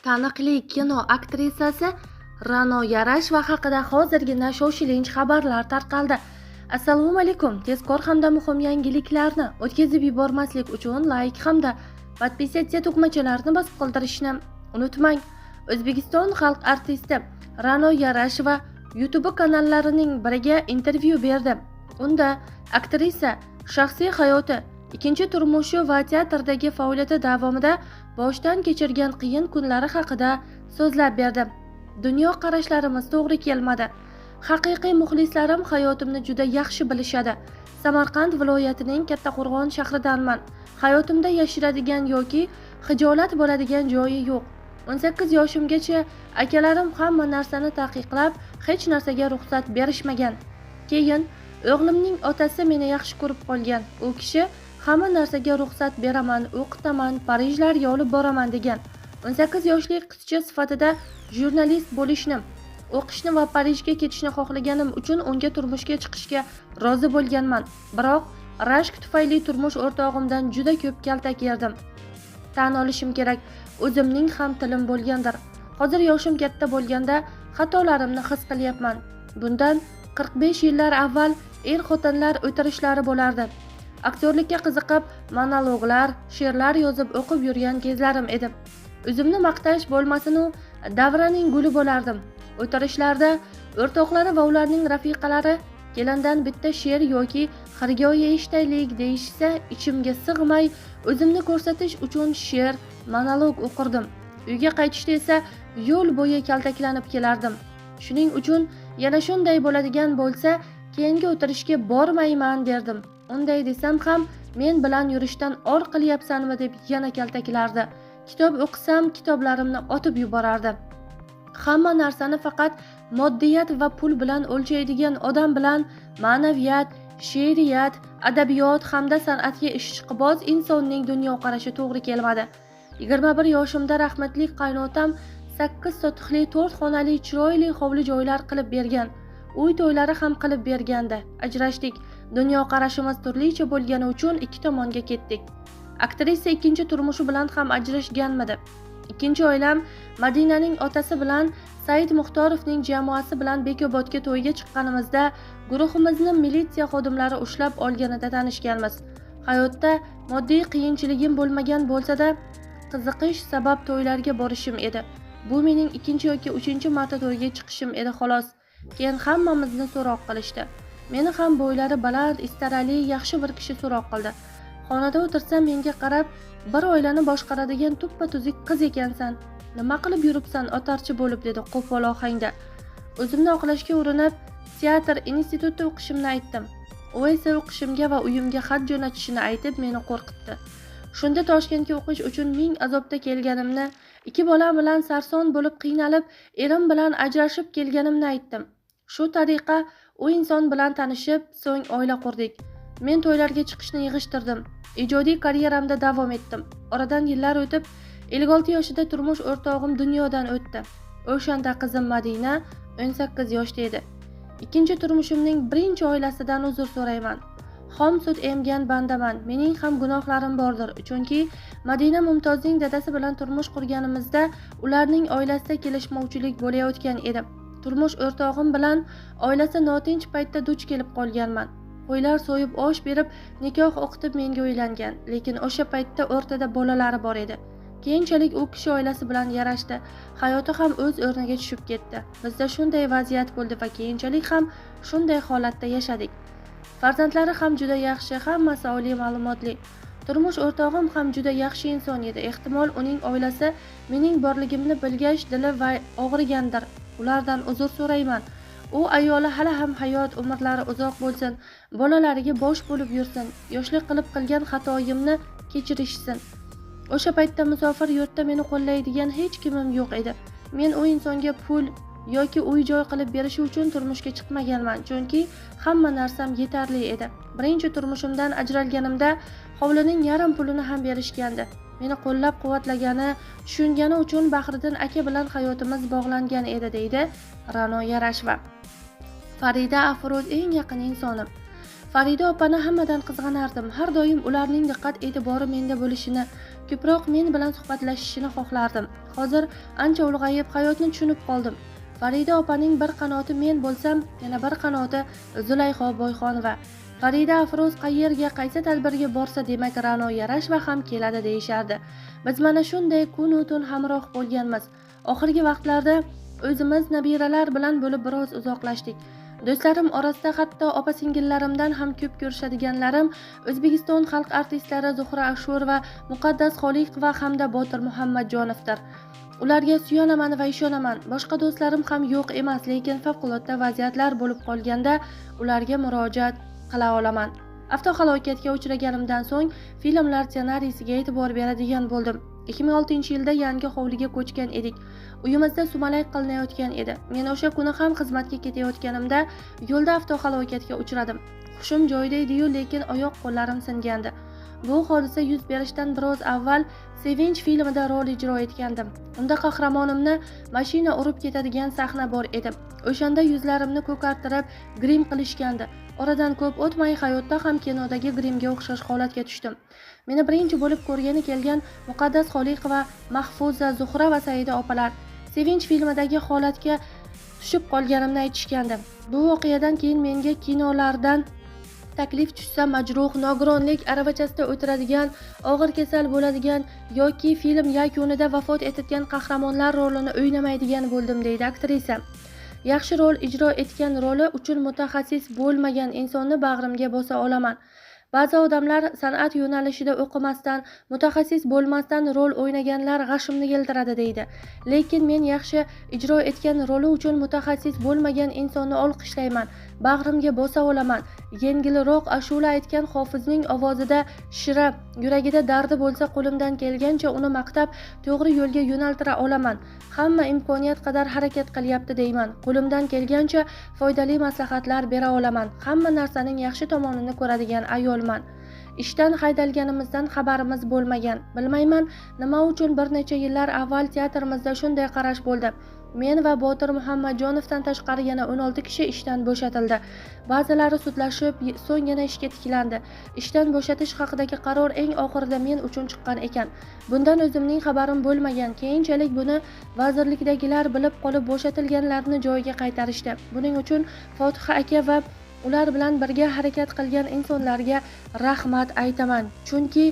Taniqli kino aktrisasi Ra'no Yarasheva haqida hozirgina shoshilinch xabarlar tarqaldi. Assalomu alaykum. Tezkor hamda muhim yangiliklarni o'tkazib yubormaslik uchun like hamda подписаться tugmachalarini bosib qoldirishni unutmang. O'zbekiston xalq artisti Ra'no Yarasheva YouTube kanallarining biriga intervyu berdi. Unda aktrisa shaxsiy hayoti, ikkinchi turmushi va teatrdagi faoliyati davomida boshdan kechirgan qiyin kunlari haqida so'zlab berdi. Dunyoqarashlarimiz to'g'ri kelmadi. Haqiqiy muxlislarim hayotimni juda yaxshi bilishadi. Samarqand viloyatining Kattaqo'rg'on shahridanman. Hayotimda yashiradigan yoki xijolat bo'ladigan joyi yo'q. 18 yoshimgacha akalarim hamma narsani taqiqlab, hech narsaga ruxsat berishmagan. Keyin o'g'limning otasi meni yaxshi ko'rib qolgan. U kishi hamma narsaga ruxsat beraman, o'qitaman, Parijlarga olib boraman degan. 18 yoshli qizcha sifatida jurnalist bo'lishni, o'qishni va Parijga ketishni xohlaganim uchun unga turmushga chiqishga rozi bo'lganman. Biroq rashk tufayli turmush o'rtog'imdan juda ko'p kaltak yerdim. Tan olishim kerak, o'zimning ham tilim bo'lgandir. Hozir yoshim katta bo'lganda xatolarimni his qilyapman. Bundan 45 yillar avval er-xotinlar o'tirishlari bo'lardi. Aktyorlikka qiziqib, monologlar, she'rlar yozib o'qib yurgan kezlarim edi. O'zimni maqtash bo'lmasin-u, davraning guli bo'lardim. O'tirishlarda o'rtoqlari va ularning rafiqalari kelindan bitta she'r yoki xirgoyi eshitaylik deyishsa, ichimga sig'may o'zimni ko'rsatish uchun she'r, monolog o'qirdim. Uyga qaytishda esa yo'l bo'yi kaltaklanib kelardim. Shuning uchun yana shunday bo'ladigan bo'lsa, keyingi o'tirishga bormayman derdim. Unday desam ham men bilan yurishdan or qilyapsanmi deb yana kaltaklardi. Kitob o'qisam kitoblarimni otib yuborardi. Hamma narsani faqat moddiyat va pul bilan o'lchaydigan odam bilan ma'naviyat, she'riyat, adabiyot hamda san'atga ishqiboz insonning dunyoqarashi to'g'ri kelmadi. 21 yoshimda rahmatli qaynotam 8 sotixli 4 xonali chiroyli hovli joylar qilib bergan. Uy to'ylari ham qilib bergandi. Ajrashdik. Dunyoqarashimiz turlicha bo'lgani uchun ikki tomonga ketdik. Aktrisa ikkinchi turmushi bilan ham ajrashganmidi? Ikkinchi oilam Madinaning otasi bilan Said Muxtorovning jamoasi bilan Bekobodga to'yga chiqqanimizda guruhimizni militsiya xodimlari ushlab olganida tanishganmiz. Hayotda moddiy qiyinchiligim bo'lmagan bo'lsa-da, qiziqish sabab to'ylarga borishim edi. Bu mening ikkinchi yoki uchinchi marta to'yga chiqishim edi xolos. Keyin hammamizni so'roq qilishdi. Meni ham bo'ylari baland, istarali, yaxshi bir kishi so'roq qildi. Xonada o'tirsam menga qarab, bir oilani boshqaradigan tuppa-tuzuk qiz ekansan. Nima qilib yuribsan otarchi bo'lib dedi qo'pol ohangda. O'zimni oqlashga urinib, teatr institutida o'qishimni aytdim. U esa o'qishimga va uyimga xat jo'natishini aytib meni qo'rqitdi. Shunda Toshkentga o'qish uchun ming azobda kelganimni, ikki bolam bilan sarson bo'lib qiynalib, erim bilan ajrashib kelganimni aytdim. Shu tariqa u inson bilan tanishib, so'ng oila qurdik. Men to'ylarga chiqishni yig'ishtirdim. Ijodiy karyeramda davom etdim. Oradan yillar o'tib, 56 yoshida turmush o'rtog'im dunyodan o'tdi. O'shanda qizim Madina 18 yoshda edi. Ikkinchi turmushimning birinchi oilasidan uzr so'rayman. Xom sut emgan bandaman. Mening ham gunohlarim bordir. Chunki Madina Mumtozning dadasi bilan turmush qurganimizda ularning oilasida kelishmovchilik bo'layotgan edi. Turmush o'rtog'im bilan oilasi notinch paytda duch kelib qolganman. Qo'ylar so'yib osh berib, nikoh o'qitib menga uylangan, lekin o'sha paytda o'rtada bolalari bor edi. Keyinchalik u kishi oilasi bilan yarashdi. Hayoti ham o'z o'rniga tushib ketdi. Bizda shunday vaziyat bo'ldi va keyinchalik ham shunday holatda yashadik. Farzandlari ham juda yaxshi, hammasi oliy ma'lumotli. Turmush o'rtog'im ham juda yaxshi inson edi. Ehtimol uning oilasi mening borligimni bilgach dili va og'rigandir. Ulardan uzr so'rayman. U ayoli hali ham hayot, umrlari uzoq bo'lsin, bolalariga bosh bo'lib yursin, yoshlik qilib qilgan xatoyimni kechirishsin. O'sha paytda musofir yurtda meni qo'llaydigan hech kimim yo'q edi. Men u insonga pul yoki uy-joy qilib berishi uchun turmushga chiqmaganman, chunki hamma narsam yetarli edi. Birinchi turmushimdan ajralganimda hovlining yarim pulini ham berishgandi. Meni qo'llab-quvvatlagani, tushungani uchun Bahriddin aka bilan hayotimiz bog'langan edi, deydi Ra'no Yarasheva. Farida Afruz eng yaqin insonim. Farida opani hammadan qizg'anardim. Har doim ularning diqqat e'tibori menda bo'lishini, ko'proq men bilan suhbatlashishini xohlardim. Hozir ancha ulg'ayib, hayotni tushunib qoldim. Farida opaning bir qanoti men bo'lsam, yana bir qanoti Zulayho Boyxonova. Farida Afruz qayerga, qaysi tadbirga borsa, demak Ra'no Yarasheva ham keladi deyishardi. Biz mana shunday kun-u tun hamroh bo'lganmiz. Oxirgi vaqtlarda o'zimiz nabiralar bilan bo'lib biroz uzoqlashdik. Do'stlarim orasida hatto opa-singillarimdan ham ko'p ko'rishadiganlarim O'zbekiston xalq artistlari Zuhra Ashurova, Muqaddas Xoliqova hamda Botir Muhammadjonovdir. Ularga suyanaman va ishonaman. Boshqa do'stlarim ham yo'q emas, lekin favqulodda vaziyatlar bo'lib qolganda ularga murojaat qila olaman. Avtohalokatga uchraganimdan so'ng filmlar ssenariysiga e'tibor beradigan bo'ldim. 2006-yilda yangi hovliga ko'chgan edik. Uyimizda sumalak qilinayotgan edi. Men o'sha kuni ham xizmatga ketayotganimda yo'lda avtohalokatga uchradim. Hushim joyida edi-yu, lekin oyoq qo'llarim singandi. Bu hodisa yuz berishdan biroz avval Sevinch filmida rol ijro etgandim. Unda qahramonimni mashina urib ketadigan sahna bor edi. O'shanda yuzlarimni ko'kartirib grim qilishgandi. Oradan ko'p o'tmay hayotda ham kinodagi grimga o'xshash holatga tushdim. Meni birinchi bo'lib ko'rgani kelgan Muqaddas Xoliqova, Mahfuza, Zuhra va Saida opalar Sevinch filmidagi holatga tushib qolganimni aytishgandi. Bu voqeadan keyin menga kinolardan taklif tushsa, majruh, nogironlik aravachasida o'tiradigan, og'ir kasal bo'ladigan yoki film yakunida vafot etadigan qahramonlar rolini o'ynamaydigan bo'ldim, deydi aktrisa. Yaxshi rol ijro etgan roli uchun mutaxassis bo'lmagan insonni bag'rimga bosa olaman. Ba'zi odamlar san'at yo'nalishida o'qimasdan, mutaxassis bo'lmasdan rol o'ynaganlar g'ashimni keltiradi, deydi. Lekin men yaxshi ijro etgan roli uchun mutaxassis bo'lmagan insonni olqishlayman, bag'rimga bosa olaman. Yengilroq ashula aytgan hofizning ovozida shira, yuragida dardi bo'lsa, qo'limdan kelgancha uni maqtab, to'g'ri yo'lga yo'naltira olaman. Hamma imkoniyat qadar harakat qilyapti deyman. Qo'limdan kelgancha foydali maslahatlar bera olaman. Hamma narsaning yaxshi tomonini ko'radigan ayolman. Ishdan haydalganimizdan xabarimiz bo'lmagan. Bilmayman, nima uchun bir necha yillar avval teatrimizda shunday qarash bo'ldi. Men va Botir Muhammadjonovdan tashqari yana 16 kishi ishdan bo'shatildi. Ba'zilari sudlashib, so'ng yana ishga tiklandi. Ishdan bo'shatish haqidagi qaror eng oxirida men uchun chiqqan ekan. Bundan o'zimning xabarim bo'lmagan. Keyinchalik buni vazirlikdagilar bilib qolib, bo'shatilganlarni joyiga qaytarishdi. Buning uchun Fotiha aka va ular bilan birga harakat qilgan insonlarga rahmat aytaman. Chunki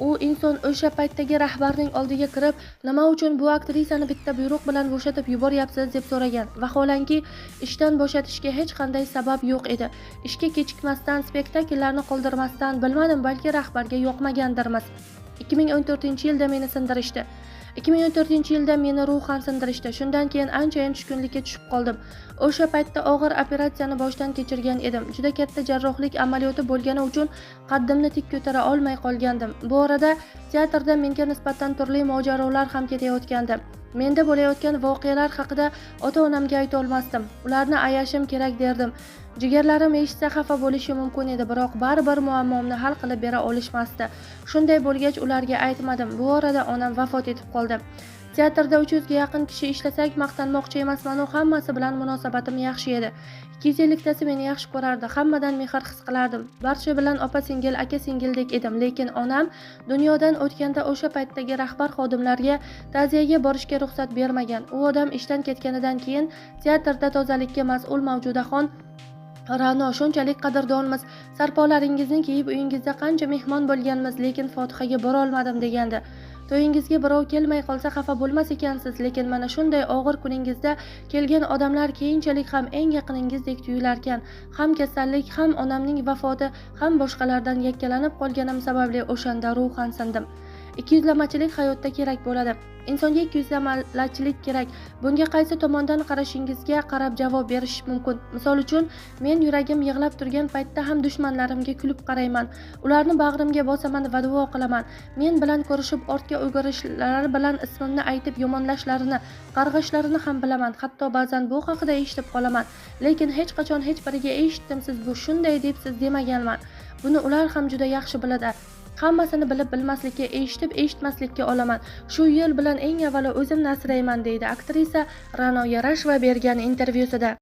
u inson o'sha paytdagi rahbarning oldiga kirib, nima uchun bu aktrisani bitta buyruq bilan bo'shatib yuboryapsiz deb so'ragan. Vaholanki, ishdan bo'shatishga hech qanday sabab yo'q edi. Ishga kechikmasdan, spektakllarni qoldirmasdan, bilmadim, balki rahbarga yoqmagandirmiz. 2014-yilda meni sindirishdi. 2014-yilda meni ruhan sindirishdi. Shundan keyin anchayin tushkunlikka tushib qoldim. O'sha paytda og'ir operatsiyani boshdan kechirgan edim. Juda katta jarrohlik amaliyoti bo'lgani uchun qaddimni tik ko'tara olmay qolgandim. Bu orada teatrda menga nisbatan turli mojarolar ham ketayotgandi. Menda bo'layotgan voqealar haqida ota-onamga ayta olmasdim. Ularni ayashim kerak derdim. Jigarlarim eshitsa xafa bo'lishi mumkin edi, biroq baribir muammomni hal qilib bera olishmasdi. Shunday bo'lgach ularga aytmadim. Bu orada onam vafot etib qoldi. Teatrda 300 ga yaqin kishi ishlasak, maqtanmoqchi emasman, u hammasi bilan munosabatim yaxshi edi. 250tasi meni yaxshi ko'rardi, hammadan mehr his qilardim. Barcha bilan opa-singil, aka-singildek edim, lekin onam dunyodan o'tganda o'sha paytdagi rahbar xodimlarga ta'ziyaga borishga ruxsat bermagan. U odam ishdan ketganidan keyin teatrda tozalikka mas'ul Mavjudaxon Ra'no, shunchalik qadrdonmiz, sarpolaringizni kiyib uyingizda qancha mehmon bo'lganmiz, lekin fotihaga borolmadim degandi. To'yingizga birov kelmay qolsa xafa bo'lmas ekansiz, lekin mana shunday og'ir kuningizda kelgan odamlar keyinchalik ham eng yaqiningizdek tuyularkan. Ham kasallik, ham onamning vafoti, ham boshqalardan yakkalanib qolganim sababli o'shanda ruhan sindim. Ikkiyuzlamachilik hayotda kerak bo'ladi. Insonga ikkiyuzlamachilik kerak. Bunga qaysi tomondan qarashingizga qarab javob berish mumkin. Misol uchun, men yuragim yig'lab turgan paytda ham dushmanlarimga kulib qarayman. Ularni bag'rimga bosaman va duo qilaman. Men bilan ko'rishib ortga o'girishlari bilan ismimni aytib yomonlashlarini, qarg'ashlarini ham bilaman. Hatto ba'zan bu haqida eshitib qolaman. Lekin hech qachon hech biriga eshitdim, siz bu shunday debsiz demaganman. Buni ular ham juda yaxshi biladi. Hammasini bilib bilmaslikka, eshitib eshitmaslikka olaman. Shu yo'l bilan eng avvalo o'zimni asrayman, deydi aktrisa Ra'no Yarasheva bergan intervyusida.